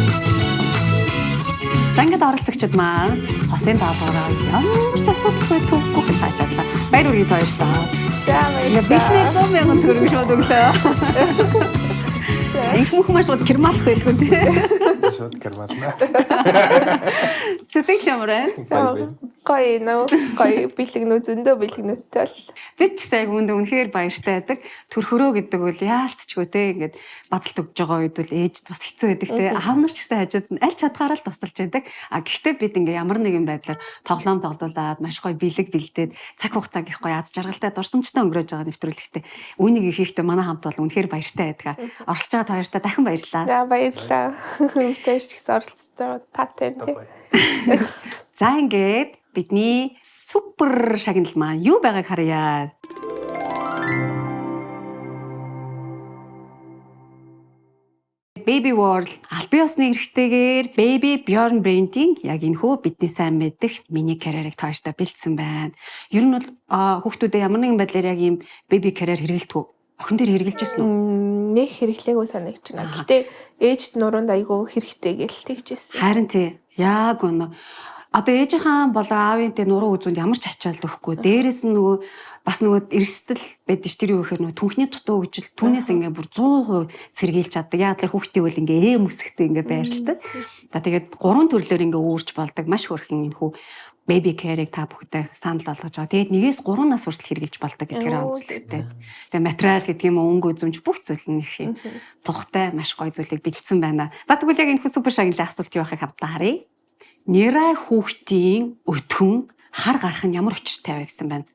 За ингээд оролцогчид маань хосын даалгавраа ямар ч асуудалгүй төвгүй гэж тааж чадлаа. Баяр хүргэе та хоёртоо. За баярлалаа. Бидний 100 мянган төгрөг шууд өглөө. Инх мөх маш шууд кермалах байлгүй тий. Шууд кермална. Сэтгэл ямар байна? Гоё нөө гоё бэлэгнүү зөндөө бэлэгнүүтэй бол. Бид ч гэсэн яг үүндээ үнэхээр баяртай байдаг. Төрхөрөө гэдэг бол яалтчгүй те ингээд базалт өгж байгаа үед бол ээжд бас хэцүү байдаг те. Аав нар ч гэсэн хажууд нь аль чадхаараа л тусалж байдаг. А гэхдээ бид ингээд ямар нэгэн байдлаар тоглоом тоглуулад маш гоё бэлэг бэлдээд цаг хугацааг их гоё аз жаргалтай дурсамжтай өнгөрөөж байгаа нэвтрүүлэгтэй. Үүнийг хийхдээ манай хамт бол үнэхээр баяртай байдаг. Оролцож байгаа та хоёртаа дахин баярлалаа. За баярлалаа. Бид хоёр ч гэсэн оролцсон таатай тий. За ингээд бидний супер шагнал маань юу байгааг харъя. Baby World албан ёсны эрхтэйгээр Baby Bjorn брендийн яг энэ хүү бидний сайн мэдэх мини карьерыг та хоёртаа бэлдсэн байна. Ер нь бол хүүхдүүдэд ямар нэгэн байдлаар яг ийм baby carrier хэрэглэдэг үү? Охин дээр хэрэглэж ирсэн үү? Нэг хэрэглээгүй санагдаж байна. Гэтэ ээжд нуруунд айгүй хэрэгтэй гэл тэгжсэн. Харин тий. Яг үнэ. Одоо ээжийнхаа болон аавын тэ нуруу үзүүнд ямар ч ачаал өгөхгүй. Дээрээс нь нөгөө бас нөгөө эрсдэл байдаг ш тэр юу гэхээр нөгөө түнхний дутуу хөгжил түүнээс ингээ бүр 100% сэргийлж чаддаг. Яг л хүүхдийн үйл ингээ ээм үсгтэй ингээ байрладаг. За тэгээд гурван төрлөөр ингээ үүрч болдог. Маш хөөрхөн энэ хүү baby care-ыг та бүхэндээ санал болгож байгаа. Тэгээд 1-ээс 3 нас хүртэл хэрэгжилж болдог гэдгээр онцлогтой. Тэгээд материал гэдэг юм уу, өнгө үзэмж бүх зүйл нь их юм тухтай маш гоё зүйлийг бэлдсэн байна. За тэгвэл яг энэ хүү супер шагналын асуулт юу байхыг хамтдаа харъя. Нэрай хүүхдийн өтгөн хар гарах нь ямар учиртай вэ гэсэн байна.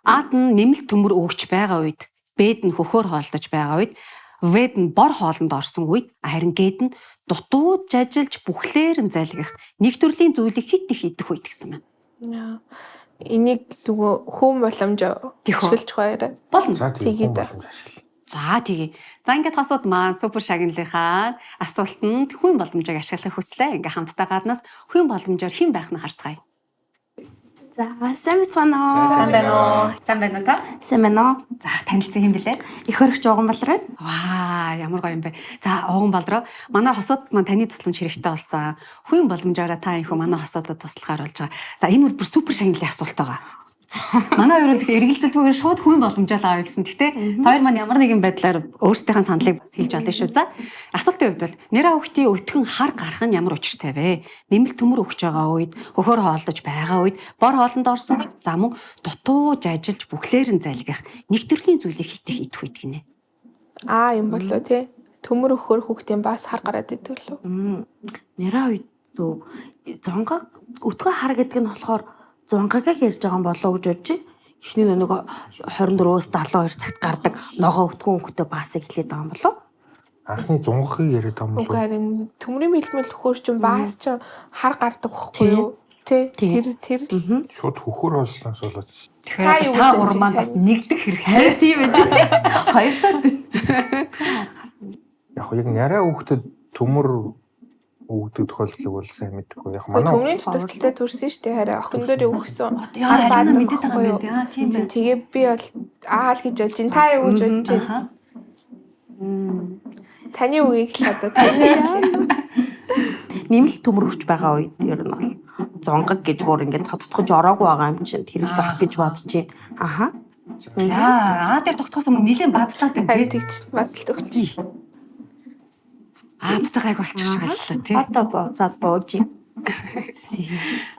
Ад нь нэмэлт төмөр өгч байгаа үед, Бэд нь хөхөр хоолдож байгаа үед, Вэд нь бор хоолнд орсон үед, харин Гэд нь дутуу жажилж бүхлээр нь залгих нэг төрлийн зүйлийг хит их идэх үед гэсэн байна. Энийг нөгөө хүүн боломж ашиглаж байраа. Болно. За тийм боломж ашигла. За тэгье. За ингээд хосууд маань супер шагналынхаа асуултанд хүн боломжийг ашиглах хүслээ. Ингээд хамтдаа гаднаас хүн боломжоор хэн байх нь харцгаая. За сайн байцгаана уу? Сайн байна уу? Сайн байна уу та? Сайн байна уу? За танилцсан юм бэлээ? Их хөрөгч Уган Балраа. Ваа, ямар гоё юм бэ. За Уган Балраа, манай хосууд маань таны тусламж хэрэгтэй болсон. Хүн боломжоороо та энхүү манай хосуудад туслахаар болж байгаа. За энэ бол бүр супер шагналын асуулт байгаа. Манай хоёр бол тэгэхээр эргэлзэлгүйгээр шууд хүн боломжоо авъя гэсэн. Гэхдээ та хоёр маань ямар нэгэн байдлаар өөрсдийнх нь саналыг бас хэлж олно шүү. За, асуултын хувьд бол нэраа хүүхдийн өтгөн хар гарах нь ямар учиртай вэ? Нэмэлт төмөр өгч байгаа үед, хөхөр хооллож байгаа үед, бор хоолнд орсон үед, за мөн дутууж ажиллаж бүхлээр нь залгих нэг төрлийн зүйлийг хитэх идэх үед гинэ. Аа юм болоо тий. Төмөр өгөхөр хүүхдийн бас хар гараад идэг лүү. Нэраа үед үү зонгог өтгөн хар гэдэг нь болохоор зонгагийг ярьж байгаа юм болоо гэж бодож байна. Эхний нэг 24-өөс 72 цагт гардаг ногоо өтгөн өнгөтэй баасыг хэлээд байгаа юм болоо. Анхны зунгахыг яриад байгаа юм Үгүй болов уу? харин төмрийн бэлмэл өгөхөр чинь бас чинь хар гардаг байхгүй юу? Тий. Тэр тэр л. Шууд хөхөр хооллоноос болоод Та Тэгэхээр юу та гэж гурван маань бас бодож нэгдэх хэрэгтэй. Харин тийм ээ. Хоёр таад. яг яг нарай хүүхдэд төмөр өгдөг тохиолдлыг бол сайн мэдэхгүй. Яг Үгүй, манай Төмрийн дутагдaltaй төрсөн шүү дээ. Харин охин дээр өгсөн. Яа, Хар алина баадаг мэдээд байгаа байхгүй юм юу? байна. Тийм Тий, байна. Тэгээ би бол аа л гэж бодож байна. Та юу гэж бодож байна? Аха. Таны үгийг л одоо таны Нэмэлт төмөр өгч байгаа үед ер нь бол зонгог гэж бүр ингээд тодтогч ороогүй байгаа юм чинь тэр л ах гэж бодож байна. Аха. За, аа дээр тогтохоос өмнө нэлээд базлаад байна харин тий. тэгч базалт өгч. Аа, буцаа гайг болчих шиг боллоо тий. Одоо буцаад бууж.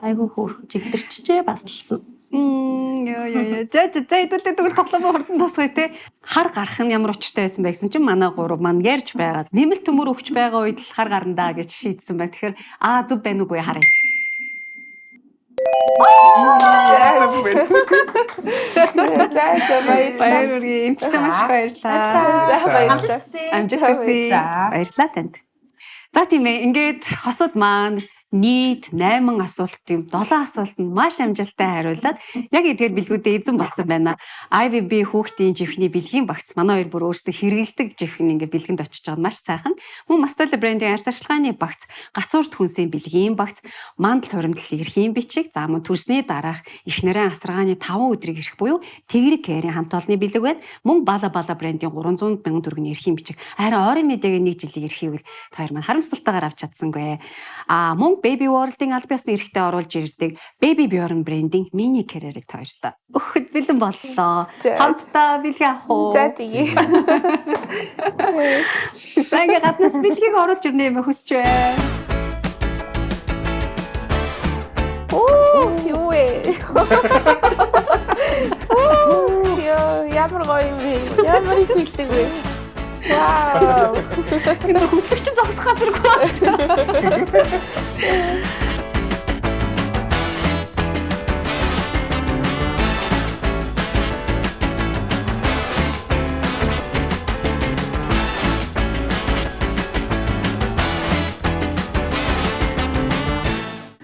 Айгуу хөөрхөн чигдэрчжээ бас л. Йоо ёо ёо. За за за хэдүүлээ тэгвэл тоглоомоо хурдан тусгая те. Хар гарах нь ямар учиртай байсан бэ гэсэн чинь манай гурав маань ярьж байгаад нэмэлт төмөр өгч байгаа үед л хар гарна даа гэж шийдсэн байна. Тэгэхээр аа зөв байна уугүй харъя. За за за баярлалаа. Баяр хүргэе. Эмчтэй маш их баярлалаа. За баярлалаа. Амжилт хүсье. За. Баярлалаа танд. За тийм ээ. Ингээд хосод маань нийт 8 асуулт юм 7 асуултанд маш амжилттай хариулаад яг эдгээр бэлгүүдээ эзэн болсон байна. IVB хүүхдийн живхний бэлгийн багц манай хоёр бүр өөрсдөө хэрэгэлдэг живхэн ингээд бэлгэнд очиж байгаа нь маш сайхан. Мөн Мастала брендийн арьс арчилгааны багц, гацуурт хүнсийн бэлгийн багц, мандал хуримтлал эрхийн бичиг, за мөн төрсний дараах их нэрэн асаргааны 5 өдрийг эрх буюу Тэгрэг кэрийн хамт олонны бэлэг байна. Мөн Бала Бала брендийн 300 мянган төгрөгийн эрхийн бичиг. Харин Ори медиагийн нэг жилийн эрхийг л та хоёр маань харамсалтайгаар авч чадсангүй. А мөн Baby World-ын аль биесны эрхтээ оруулж ирдэг Baby Bjorn брендийн мини карьерийг та хоёртаа өгөхөд бэлэн боллоо. За. Хамтдаа бэлэг авах уу? За тэгье. За ингээ гаднаас бэлгийг оруулж ирнэ юм хүсч байна. Оо юу вэ? Оо ёо ямар гоё юм бэ? Ямар их бэлэг вэ? Вау. Энэ хөтлөгч зогсох газаргүй болчих.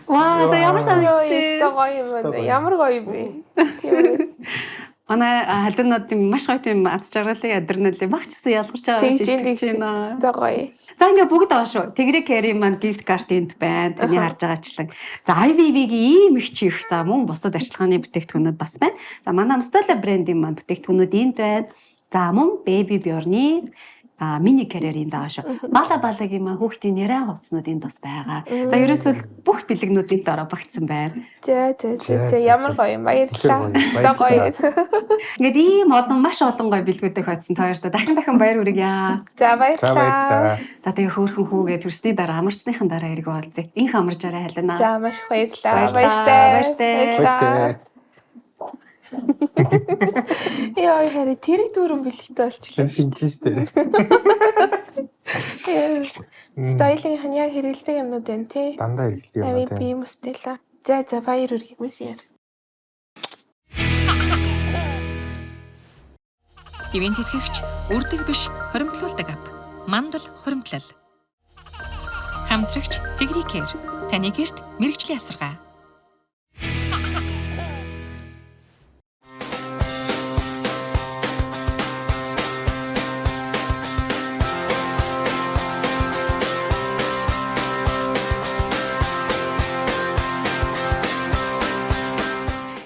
Вау, за ямар Йоо, санагдчих. ёстой гоё юм байна. Ямар гоё юм бэ? Тийм үү. Манай халуунууд юм маш гоё тийм аз жаргалын адреналин багч гэсэн ялгарч байгаа Тэгж гэж ин итгэж тэгж. байна. Ёстой гоё. За ингээ бүгд аваа шүү. Тэгрэг Кэрийн маань gift card энд байна. Таны харж байгаачлан. За IVV-гийн ийм их чих. За мөн бусад арчилгааны бүтээгдэхүүнүүд бас байна. За манай Amstella брендийн маань бүтээгдэхүүнүүд энд байна. За мөн Baby Bjorn-ы мини карьер энд байгаа шүү. Бала балагийн маань хүүхдийн нэрэн хувцснууд энд бас байгаа. За ерөөсөө л бүх бэлэгнүүд энд ороо багтсан байна. За за За, за за, за ямар за. гоё юм. Баярлалаа. Тэгэхээр гоё. Ёстой гоё. Баярлалаа. Ингээд ийм олон маш олон гоё бэлгүүдийг хоцсон та хоёртоо дахин дахин баяр хүргье. За За баярлалаа. баярлалаа. За тэгээ хөөхөн хүүгээ төрсний дараа амарцсныхан дараа эргүү олзъя. Инх амаржаарай халина. За маш их баярлалаа. Баярлалаа. Баяртай. Баяртай. Баяртай. Йоо харин тэрэг дүүрэн бэлэгтэй болчихлоо. Тийм тийм шүү дээ. Стайлын хань яг хэрэгэлдэг юмнууд байна тий. Дандаа хэрэгэлдэг юм Ави аа би тийм. мустела. За за баяр хүргэе. Мүсээр. Ивент тэтгэгч үрдэг биш хоримтлуулдаг ап. Мандал хоримтлал. Хамтрагч Тэгрий кэр. Таны гэрт мэрэгжлийн асаргаа.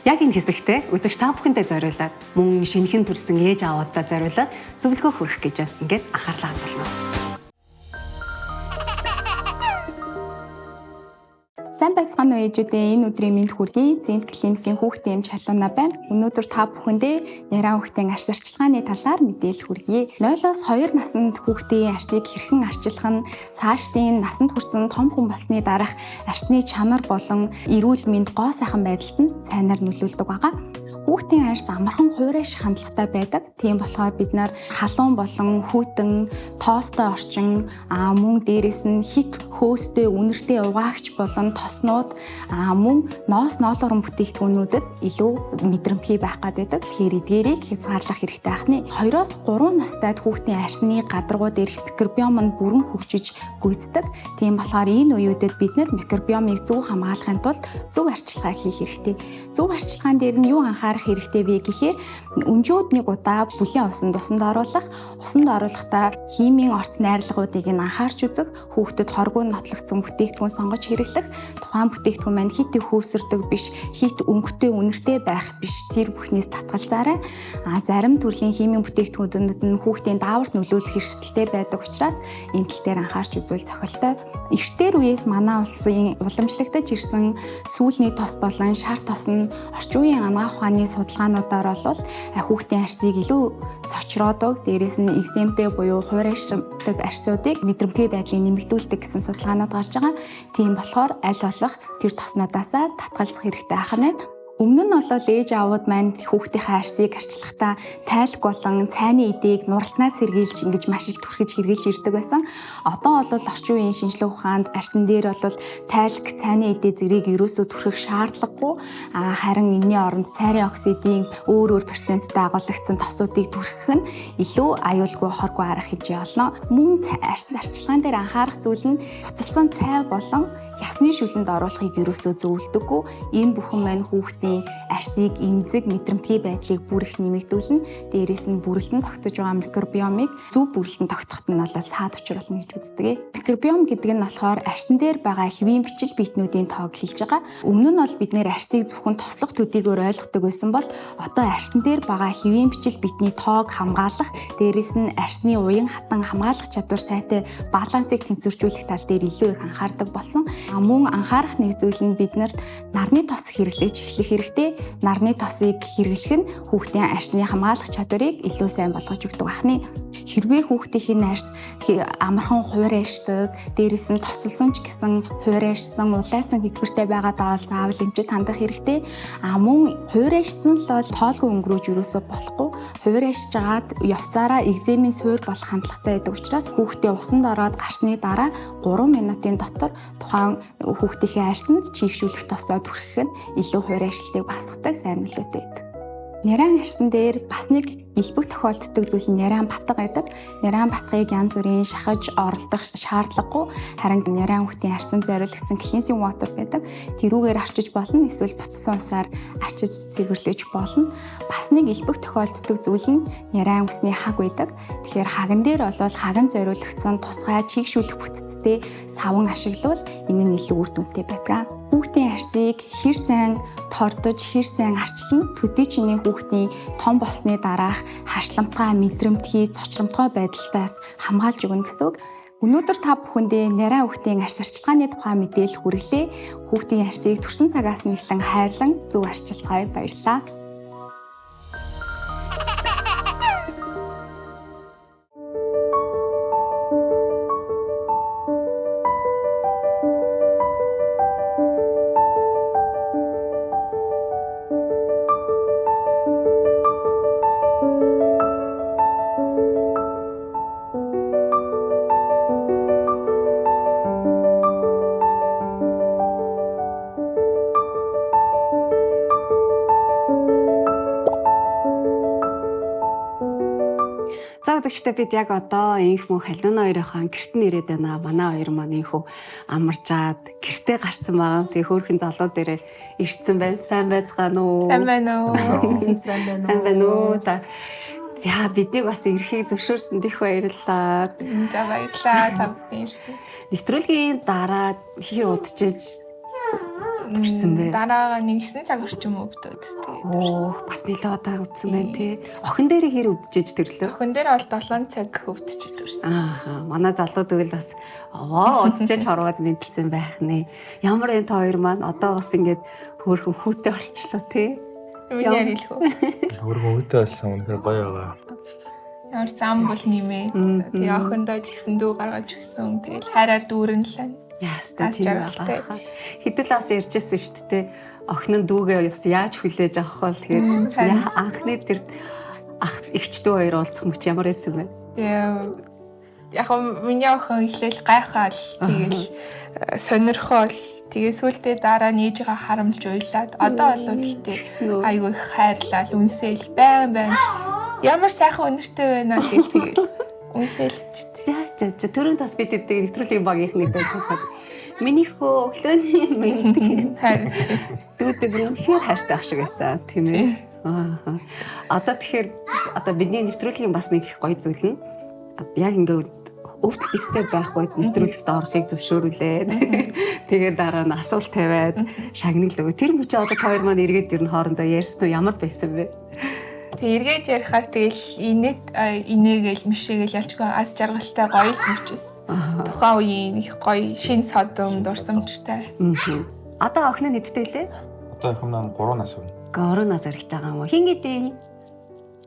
Яг энэ хэсэгтээ үзэгч та бүхэндээ зориулаад мөн шинэхэн төрсэн ээж аавуудаа зориулаад зөвлөгөө хүргэх гэж байна. Ингээд анхаарлаа хандуулна. Сайн Сайн байцгаана уу ээжүүдээ. Энэ өдрийн мэнд хүргэе. Зэнт клиникийн хүүхдийн эмч Халууна байна. Өнөөдөр та бүхэндээ нярайн хүүхдийн арьс арчилгааны талаар мэдээлэл хүргэе. 0-оос 2 наснд хүүхдийн арьсыг хэрхэн арчилах нь цаашдын насанд хүрсэн том хүн болсны дараах арьсны чанар болон эрүүл мэнд гоо сайхан байдалд нь сайнаар нөлөөлдөг байгаа. Хүүхдийн арьс амархан хуурайших хандлагатай байдаг. Тийм болохоор бид нар халуун болон хүйтэн, тоостой орчин, мөн дээрэс нь хит хөөстэй, үнэртэй угаагч болон тоснууд, мөн ноос ноолуурын бүтээгдэхүүнүүдэд илүү мэдрэмтгий байх гэдэг. Тэгэхээр эдгээрийг хязгаарлах хэрэгтэй ахны. 2-оос 3 настайд хүүхдийн арьсны гадаргуу дээрх микробиом нь бүрэн хөгжиж гүйцэдэг. Тийм болохоор энэ үеүүдэд бид нар микробиомыг зөв хамгаалахын тулд зөв арчилгаа хийх хэрэгтэй. Зөв арчилгаан дээр нь юу анхаарах хэрэгтэй вэ гэхээр өнжөөд нэг удаа бүлийн усанд оруулах, усанд оруулахдаа химийн орц найрлагуудыг нь анхаарч үзэх, хүүхдэд хоргүй нотлогдсон бүтээгдэхүүн сонгож хэрэглэх, тухайн бүтээгдэхүүн маань хит их хөөсөрдөг биш, хит өнгөтэй үнэртэй байх биш, тэр бүхнээс татгалзаарай. Зарим төрлийн химийн бүтээгдэхүүнүүд нь хүүхдийн дааварт нөлөөлөх эрсдэлтэй байдаг учраас энэ тал дээр анхаарч үзвэл зохилтой. Эртээр үеэс манай улсын уламжлагдаж ирсэн сүүлний тос болон шар тос нь орчин үеийн анагаах ухааны судалгаануудаар бол хүүхдийн арьсыг илүү цочроодог, дээрээс нь экземтэй буюу хуурайшдаг арьсуудыг мэдрэмтгий байдлыг нэмэгдүүлдэг гэсэн судалгаанууд гарч байгаа. Тийм болохоор аль болох тэр тоснуудаасаа татгалзах хэрэгтэй ахна. Өмнө нь бол ээж аавууд маань хүүхдийнхээ арьсыг арчлахдаа тайлг болон цайны эдийг нуралтнаас сэргийлж ингэж маш их түрхэж хэрглэж ирдэг байсан. Одоо бол орчин үеийн шинжлэх ухаанд арьсан дээр бол тайлг, цайны эдээ зэрийг ерөөсөө түрхэх шаардлагагүй. Харин энэний оронд цайрын оксидын өөр өөр проценттай агуулгдсан тосуудыг түрхэх нь илүү аюулгүй хоргүй арга хэмжээ болно. Мөн арьс арчилгаан дээр анхаарах зүйл нь буцалсан цай болон ясны шүлэнд оруулахыг ерөөсөө зөвлөдөггүй. Энэ бүхэн маань хүүхдийн арьсыг эмзэг мэдрэмтгий байдлыг бүр их нэмэгдүүлнэ. Дээрээс нь бүрэлдэн тогтож байгаа микробиомыг зөв бүрэлдэн тогтоход нь бол саад учир болно гэж үздэг. Микробиом гэдэг нь болохоор арьсан дээр байгаа хэвийн бичил биетнүүдийн тоог хэлж байгаа. Өмнө нь бол бид нэр арьсыг зөвхөн тослох төдийгөөр ойлгодог байсан бол одоо арьсан дээр байгаа хэвийн бичил биетний тоог хамгаалах, дээрээс нь арьсны уян хатан хамгаалах чадвар сайтай балансыг тэнцвэржүүлэх тал дээр илүү их анхаардаг болсон. Мөн анхаарах нэг зүйл нь бид нарт нарны тос хэрэглэж эхлэх хэрэгтэй. Нарны тосыг хэрэглэх нь хүүхдийн арьсны хамгаалах чадварыг илүү сайн болгож өгдөг бахны. Хэрвээ хүүхдийн арьс амархан хуурайшдаг, дээрээс нь тосолсон ч гэсэн хуурайшсан, улайсан хэлбэртэй байгаа даавал заавал эмчит хандах хэрэгтэй. Мөн хуурайшсан л бол тоолгүй өнгөрөөж ерөөсөө болохгүй. Хуурайшж агаад явцаараа экземийн суур болох хандлагатай байдаг учраас хүүхдээ усанд ороод гарсны дараа 3 минутын дотор тухайн хүүхдийнхээ арьсанд чийгшүүлэх тосоо түрхэх нь илүү хуурайшилтыг багасгадаг сайн нөлөөтэй байдаг. Нярайн арьсан дээр бас нэг элбэг тохиолддог зүйл нь нярайн батга байдаг. Нярайн батгыг янз бүрийн шахаж оролдох шаардлагагүй. Харин нярайн хүүхдийн арьсанд зориулагдсан cleansing water байдаг. Тэрүүгээр арчиж болно. Эсвэл буцсан усаар арчиж цэвэрлэж болно. Бас нэг элбэг тохиолддог зүйл нь нярайн үсний хаг байдаг. Тэгэхээр хаган дээр бол хаган зориулагдсан тусгай чийгшүүлэх бүтцтэй саван ашиглавал энэ нь илүү үр дүнтэй байдаг. Хүүхдийн арьсыг хэр сайн тордож, хэр сайн арчилна төдий чиний хүүхдийн том болсны дараах харшламтгай, мэдрэмтгий, цочромтгой байдлаас хамгаалж өгнө гэсэн үг. Өнөөдөр та бүхэндээ нярайн хүүхдийн арьс арчилгааны тухай мэдээлэл хүргэлээ. Хүүхдийн арьсыг төрсөн цагаас нь эхлэн хайрлан зөв арчилцгаая. Баярлалаа. Үзэгчдээ бид яг одоо инх мөн Халиуна хоёрынхаа гэрт нь ирээд байна. Манай хоёр маань инхүү амарчаад гэртээ гарцсан байгаа. Тэгээ хөөрхөн залуу дээрээ ирсэн байна. Сайн байцгаана уу? Сайн байна уу? Сайн байна уу? Та. За биднийг бас ирэхийг зөвшөөрсөнд их баярлалаа. За баярлалаа. Та бүхэн ирсэн. Нэвтрүүлгийн дараа хэр удажиж Төрсөн бэ? Дараагаа нэг 9 цаг орчим өвдөд. Тэгээд Өөх, бас нэлээд удаа өвдсөн байна тий. Охин дээр хэр өвдөж төрлөө? Охин дээр бол 7 цаг өвдөж төрсөн. Аа, манай залууд үйл бас овоо удажж хорвоод мэдлсэн байх нэ. Ямар энэ та хоёр маань одоо бас ингээд хөөрхөн хүүтэй болчлоо тий. Миний ярил хөө. Хөөрхөн хүүтэй болсон үнэхээр гоё байгаа. Ямар зам бол нэмээ. Тэгээ охиндоо ч гэсэн дүү гаргаж өгсөн. Тэгэл хайраар дүүрэн л байна. Ястай тийм байгаа. Хэдэл бас ярьжсэн шүү дээ. Охин нь дүүгээ бас яаж хүлээж авах вэ тэгэхээр анхны тэр ах эгч дүү хоёр уулзах мөч ямар байсан бэ? Тэгээ яг миний охин эхлээл гайхаал тэгэл сонирхоол тэгээ сүултээ дараа нь ээжигээ харамлж уйлаад одоо бол гэхдээ айгүй их хайрлал үнсээл байн байн ямар сайхан үнэртэй байна гэл тэгэл үнсээл ч. За за за түрүүн бас бид эдгээр нэвтрүүлгийн багийнхныг байж байхад миний хөө өглөөний мэнд харин дүүдэг үнэхээр хайртай ах шиг байсан тийм ээ. Аа. Одоо тэгэхээр одоо бидний нэвтрүүлгийн бас нэг их гоё зүйл нь яг ингээд өвдөлт ихтэй байх үед нэвтрүүлэгт орохыг зөвшөөрүүлээ. Тэгээд дараа нь асуулт тавиад шагнал өгөө. Тэр мөчөө одоо хоёр маань эргээд ер нь хоорондоо ярьсан уу ямар байсан бэ? Тэг эргээд ярихаар тэгэл инээгээл мишээгээл ялчгүй ас жаргалтай гоё л мөчөөс. Тухайн үеийн их гоё шин содон дурсамжтай. Одоо охин нь хэдтэй лээ? Одоо охин маань 3 нас байна. 3 нас өргөж байгаа юм уу? Хин гэдэг?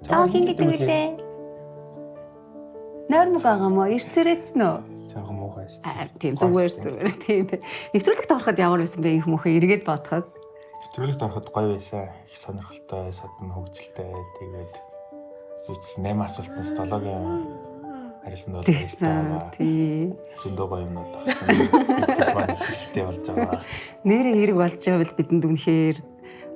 Жаа хин гэдэг үлээ? Нойрмог байгаа юм уу? Ирцэрээдсэн үү? Жаахан муухай шүү. Аа тийм зүгээр зүгээр тийм. Нэвтрүүлэгт ороход ямар байсан бэ их мөхөө эргээд бодоход? Нэвтрүүлэгт ороход гоё байсан. Их сонирхолтой, содон хөгжилтэй. Тэгээд юуцсан 8 асуултнаас 7-гийн хариулсан бол баяртай. Тийм. Зөндөө гоё юмнууд авсан. Хэрэгтэй болж байгаа. Нэрээ хэрэг болж байвал бидэнд үнэхээр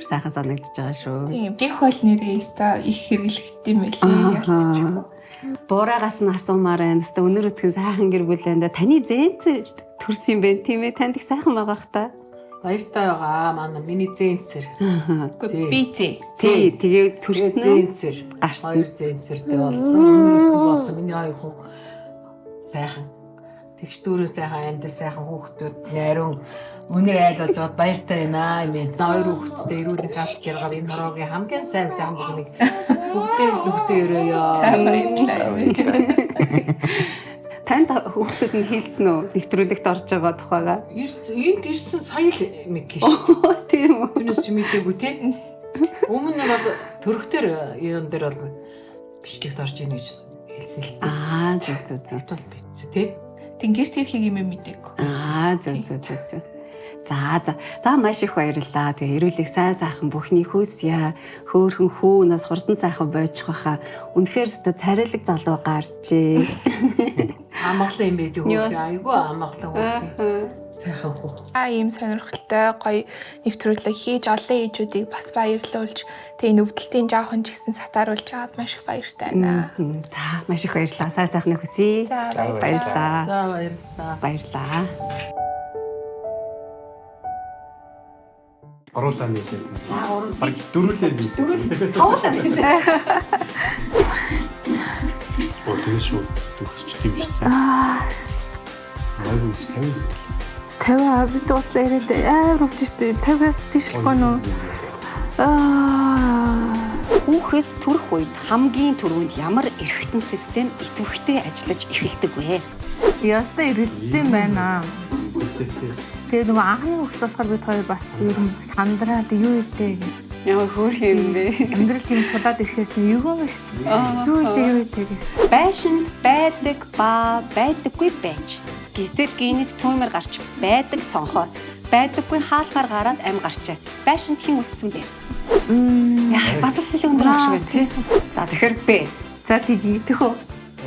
сайхан санагдаж байгаа шүү. Тийм. Их бол нэрээ өстой их хэрэглэгдсэн юм байлээ. Ялтчих. Буураагаас нь асуумаар байна. Өстө өнөр өтгөн сайхан гэр бүл байна да. Таны зэнцэр төрсөн юм байна тийм ээ. Танд их сайхан байгаа бах та. Баяртай байгаа. Манай миний зэнцэр. Би зэ. Зэ тэгээ төрсөн зэнцэр. Гарсан. Хоёр зэнцэртэй болсон. Өнөр өтгөн болсон. Миний хоёр хүү сайхан. Тэгш дүүрэн сайхан амьдр сайхан хүүхдүүд ариун өнөр айл болж байгаад баяртай байна юм ээ. Хоёр хүүхэдтэй эрүүл гац жаргал энэ хороогийн хамгийн сайн сайн бүхнийг бүгдээ нүгсэн өрөөё. Танд хүүхдүүд нь хэлсэн үү? Нэвтрүүлэгт орж байгаа тухайгаа. Энд ирсэн сая л мэдлээ шүү дээ. Тийм үү. Түүнээс мэдээгүй тий. Өмнө нь бол төрхтөр юм дээр бол бичлэгт орж ийн гэж хэлсэн л. Аа зөв зөв зөв. Бол мэдсэн тий. Тэнгэр тэрхийг юм мэдээгүй. Аа зөв зөв зөв зөв. За за. За маш их баярлалаа. Тэгээ эрүүлэг сайн сайхан бүхний хүүсье. Хөөхөн хүү нас хурдан сайхан бойчих баха. Үнэхээр өстө царайлаг залуу гарчээ. Амгалан юм байдаг хүү. Айгүй амгалан хүү. Сайхан хүү. А ийм сонирхолтой гоё нэвтрүүлэг хийж олон ээжүүдийг бас баярлуулж тэгээ энэ өвдөлтийн жоохон ч гэсэн сатааруулж аваад маш их баяртай байна. За маш их баярлалаа. Сайн сайхныг хүсье. За баярлалаа. За баярлалаа. Баярлалаа. Гуруулаа нийлээд. Бараг дөрвөлээ нийлээд. Дөрвөл тавуулаа нийлээд. Оо тэгээ шууд төгсчт юм шүү дээ. Аа. 50 50 бид бодлоо яриад амар өвч штэ 50-аас тийш болохгүй нүү. Аа. Хүүхэд төрөх үед хамгийн түрүүнд ямар эрхтэн систем идэвхтэй ажиллаж эхэлдэг вэ? Ястай эргэлдсэн байна. Тэгээ нөгөө анхны хүүхэд болохоор бид хоёр бас ер нь сандраал юу илээ гэж. Ямар хөөрхөн юм бэ? Амьдрал тийм тулаад ирэхээр чинь юу юм шүү дээ. Юу илээ юу илээ гэж. Байшин байдаг ба байдаггүй байж. Гэтэл гинэт түүмэр гарч байдаг цонхоор байдаггүй хаалгаар гараад ам гарчээ. Байшинд хэн үлдсэн бэ? Яа, бацал нэлээд өндөр ах шиг байна тий. За тэгэхээр Б. За тгий төхөө.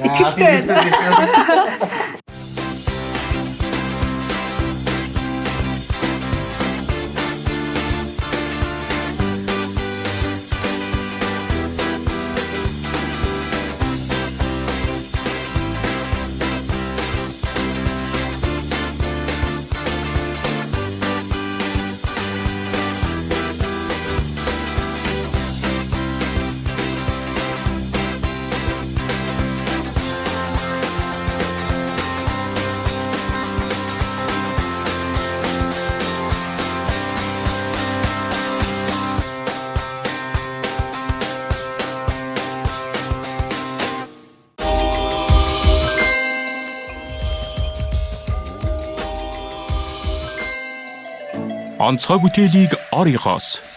Итгэлтэй байна. Онцгой бүтээлийг Оригоос.